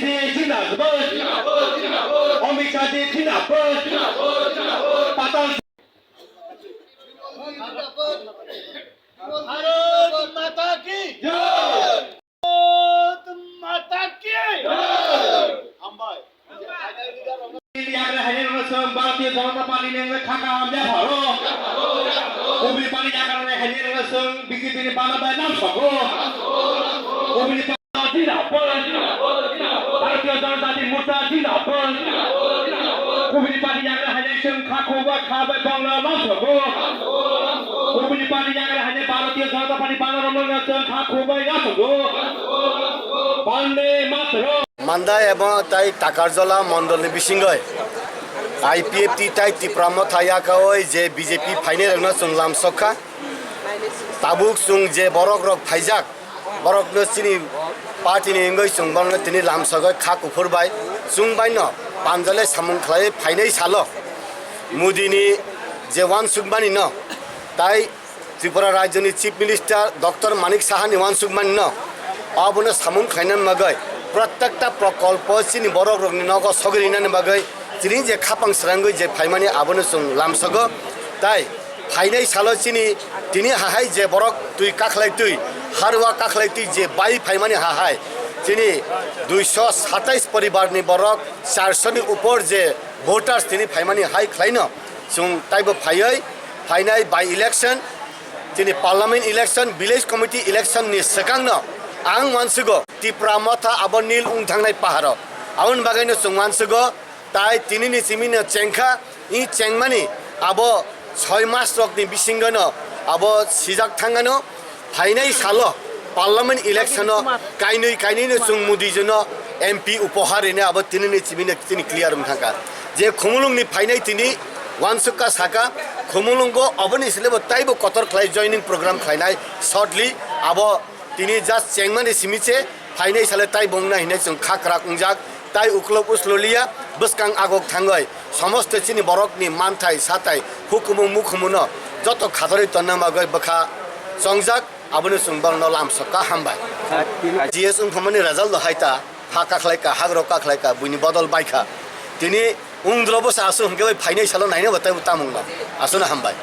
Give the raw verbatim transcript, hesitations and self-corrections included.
Zindabad. Amit Shah ji zindabad. Patan Bharat Mata ki jai. Bharat Mata ki jai. Hambai. Yagra hajar rosong Bharatiya Janata Party ni khaka amja pharo. Ubri party yagra hajar rosong B J P ni bana bai nam soko. Ubri party zindabad. Bharatiya Janata Party Morcha zindabad. Ubri party yagra hajar song kha khoba kha bai bangla nam soko. Ubri party yagra hajar Bharatiya Janata Party bana nam song kha khoba nam soko. Bande Mataram. Mandai ebong tai Takarjala mondolni bisingoi I P F T tai Tipra Motha yakaoi je B J P phainairokno chwng lamsokha. Tabuk chwng je borokrok phaijak, borokno chini partyni wngwi chwng bono tini lamsogwi kha kuphur bai chwng baino panjale samung khlaiwi phainai salo Modini je uansukmanino tai Tripura Rajyoni Chief Minister Doctor Manik Sahani uansukmanino abono samung khlaina bagwi, prottekta prokolpo chini borokrokni nogo sogwi rinani bagwi tini je khapang srangwi je phaimani abono chwng lamsogo. Tai phainai salo chini tini hahai je borok twi kakhlai twi, harwa kakhlai twi je bai phaimani hahai chini duiso satais poribarni borok, charso ni upor je voters tini phaimani hai khlaino chwng taibo phaiwi phainai by election, chini parliament election, village committee election ni swkangno ang uansugo Tipra Motha abo nil wng thangnai paharo. Aboni bagwino chwng uansugo tai tinini simino chengkha, i chengmani abo soi mas rokni bisingono abo sijak thangano. Phainai salo parliament election o kainwi kainwino chwng Modi jino M P upohar rine abo tinini chimino tini clear wng thangkha. Je Khumulwngni phainai tini uansukha saka, Khumulwngo oboni silebo taibo kotor khlai joining program khlainai shortly, abo tini just chengmani simiche phainai sale taibo wngna hinwi chwng kha kwrak wngjak. Tai uklok uslo liya, bwskang agok thangwi somosto chini borokni manthai satai hukumu mukhumuno joto khatorwi tonna bagwi bwkha chongjak, abono chwng borokno lamsokha. Hambai. G S wngphamani result no hai ta, ha kakhlai ka, hagrok kakhlai ka, buini bodol bai kha. Tini wngdrobo se aswk hwnkhe bai phainai salo naina bo taibo tamungno. Aswkno hambai.